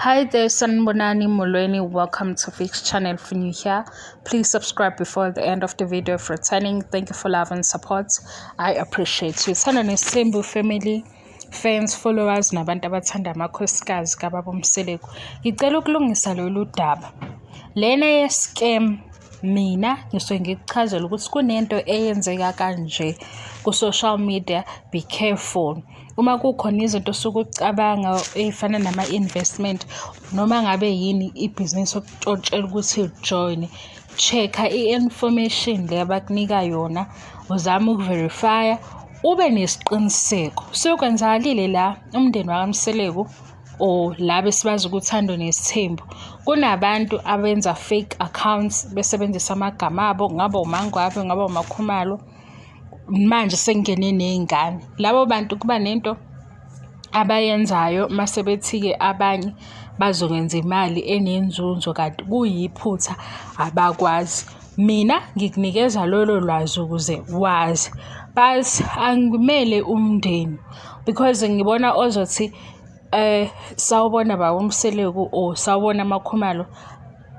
Hi there, Sanibonani Molweni. Welcome to Fix Channel. If you're new here, please subscribe before the end of the video. If returning, thank you for love and support. I appreciate you. Thanda Nesithembu family, fans, followers, nabantu abathanda amakhosikazi kababa uMseleku. Ngicela ukulungisa lolu daba. Lena ye-scam, mina ngisuke ngikuchazela ukuthi kunento eyenzeka kanje ku-social media, be careful. Uma kukhona izinto osuke ucabanga ey'fana nama-investment noma ngabe yini ibhizinisi okutshontshela ukuthi ujoyine, check-a i-information le abakunika yona, uzame uku-verify-a, ube nesiqiniseko. Sekwenzakalile la umndeni wakaMseleku or laba esibazi ukuthi Nesithembu, kunabantu abenza fake accounts besebenzisa amagama abo, kungaba uMaNgwabe, kungaba uMaKhumalo, manje sekungene ney'ngane. Labo bantu kuba nento abayenzayo mase bethi-ke abanye bazokwenza imali enenzunzo kanti kuyiphutha, abakwazi. Mina ngikunikeza lolo lwazi ukuze wazi, but angimele umndeni because ngibona ozothi sawubona baba uMseleku or sawubona MaKhumalo,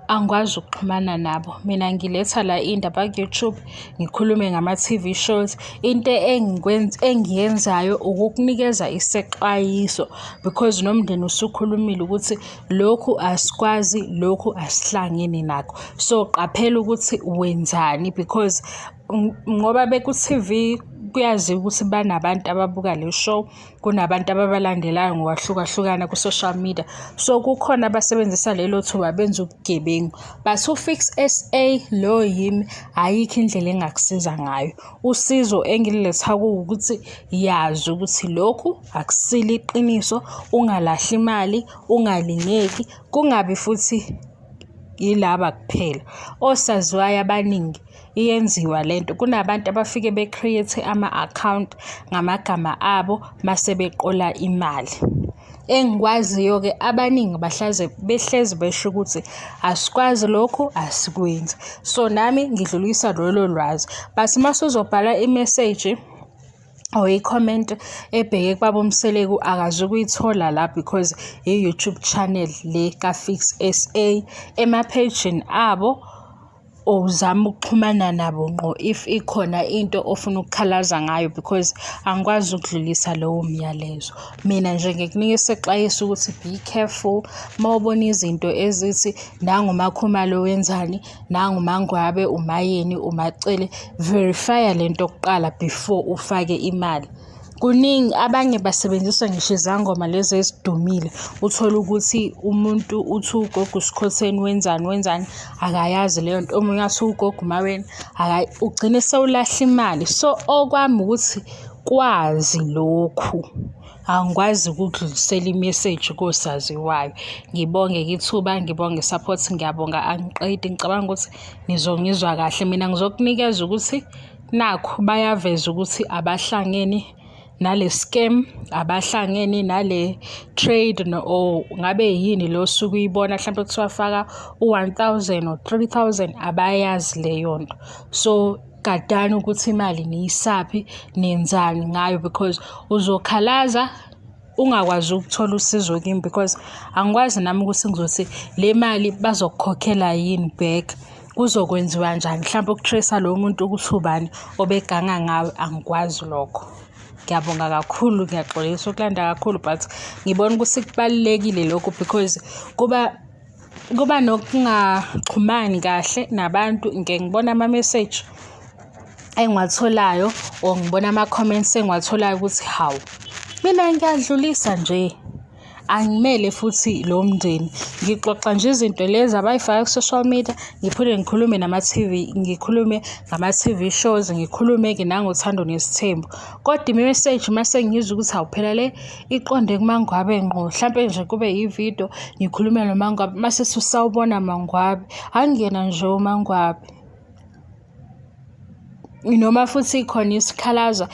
angikwazi ukuxhumana nabo. Mina ngiletha la iy'ndaba ku-YouTube, ngikhulume ngama-TV shows. Into engiyenzayo ukukunikeza isexwayiso because nomndeni usukhulumile ukuthi lokhu asikwazi, lokhu asihlangene nakho. So qaphela ukuthi wenzani because ngoba beku-TV kuyaziwa ukuthi banabantu ababuka le show, kunabantu ababalandelayo ngokwahlukahlukana ku-social media. So kukhona abasebenzisa lelo thuba benza ubugebengu. But u-Fix SA lo yimi, ayikho indlela engakusiza ngayo. Usizo engililetha kuwukuthi yazi ukuthi lokhu akusilo iqiniso, ungalahli imali, ungalingeki, kungabi futhi yilaba kuphela. Osaziwayo abaningi iyenziwa lento. Kunabantu abafike be-create ama-account ngamagama abo mase beqola imali. Engikwaziyo-ke, abaningi bahlaze behlezi besho ukuthi asikwazi lokhu, asikwenzi. So nami ngidlulisa lolo lwazi. But mase uzobhala i-message or i-comment ebheke kubaba uMseleku, akazukuyithola la because i-YouTube channel le ka-Fix SA ema-page-ini abo, uzame ukuxhumana nabo ngqo if ikhona into ofuna ukukhalaza ngayo because angikwazi ukudlulisa lowo myalezo. Mina nje ngikunika isexwayiso ukuthi be careful uma ubona izinto ezithi nangu uMaKhumalo wenzani, nangu uMaNgwabe, uMaYeni, uMaCele, verify-a lento kuqala before ufake imali. Kuningi, abanye basebenzisa ngisho izangoma lezi ezidumile, uthole ukuthi umuntu uthi ugogo uSikhotheni wenzani wenzani, akayazi leyo nto, omunye athi ugogo uMaweni, ugcine sewulahla imali. So okwami ukuthi kwazi lokhu, angikwazi ukudlulisela i-message kosaziwayo. Ngibonge-ke ithuba, ngibonge i-support, ngiyabonga, angiqedi. Ngicabanga ukuthi nizongizwa kahle. Mina ngizokunikeza ukuthi nakhu bayaveza ukuthi abahlangene nale scam, abahlangene nale trade or ngabe yini lo osuke uyibona, hlampe kuthiwa faka u-1,000 or 3,000, abayazi leyo nto. So gadani ukuthi imali niyisaphi, nenzani ngayo because uzokhalaza ungakwazi ukuthola usizo kimi because angikwazi nami ukuthi ngizothi le mali bazokukhokhela yini back, kuzokwenziwa njani, mhlampe uku-trace-a lowo muntu ukuthi ubani obeganga ngawe, angikwazi lokho. Ngiyabonga kakhulu, ngiyaxolisa ukulanda kakhulu but ngibona ukuthi kubalulekile lokhu because kuba nokungaxhumani kahle nabantu. Ngike ngibone ama-message engiwatholayo or ngibona ama-comments engiwatholayo ukuthi hawu, mina ngiyadlulisa nje, angimele futhi lo mndeni. Ngixoxa nje izinto lezi abay'faka ku-social media, ngiphinde ngikhulume nama-TV, ngikhulume ngama-TV shows, ngikhulume-ke nangoThando Nesithembu. Kodwa i-message mase ngizwa ukuthi hawu phela le iqonde kuMaNgwabe ngqo, hlampe nje kube ividiyo ngikhulume noMaNgwabe, mase sawubona MaNgwabe, angiyena nje uMaNgwabe. Noma futhi khona isikhalazo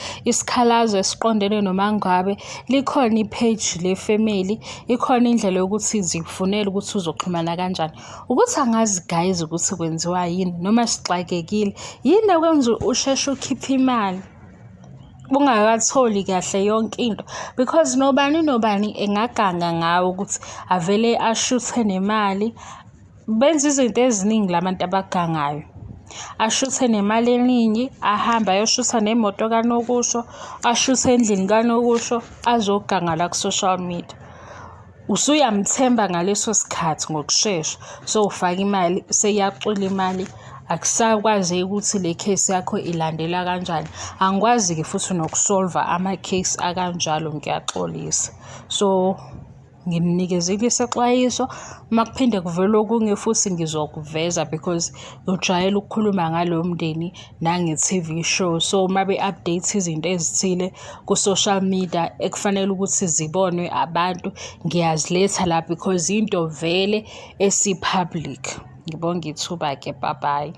esiqondene noMaNgwabe, likhona i-page le-family, ikhona indlela yokuthi zikufunele ukuthi uzoxhumana kanjani. Ukuthi angazi guys ukuthi kwenziwa yini noma sixakekile, yini ekwenza usheshe ukhiphe imali? Ungakatholi kahle yonke into because nobani nobani engaganga ngawe ukuthi avele ashuthe nemali. Benza izinto eziningi la bantu abagangayo. Ashuthe nemali eningi, ahambe ayoshutha nemoto kanokusho, ashuthe endlini kanokusho, azoganga la ku-social media. Usuyamthemba ngaleso sikhathi ngokushesha, sowufaka imali, seyiyacwila imali, akusakwazeki ukuthi le case yakho ilandela kanjani. Angikwazi-ke futhi nokusolva ama-case akanjalo, ngiyaxolisa. So, ngimnikezile isexwayiso, uma kuphinde kuvele okunye futhi ngizokuveza because ngijwayele ukukhuluma ngalo mndeni nange-T_V show. So, uma be-update izinto ezithile ku-social media ekufanele ukuthi zibonwe abantu, ngiyaziletha la because into vele esi-public. Ngibonge ithuba-ke, bye bye.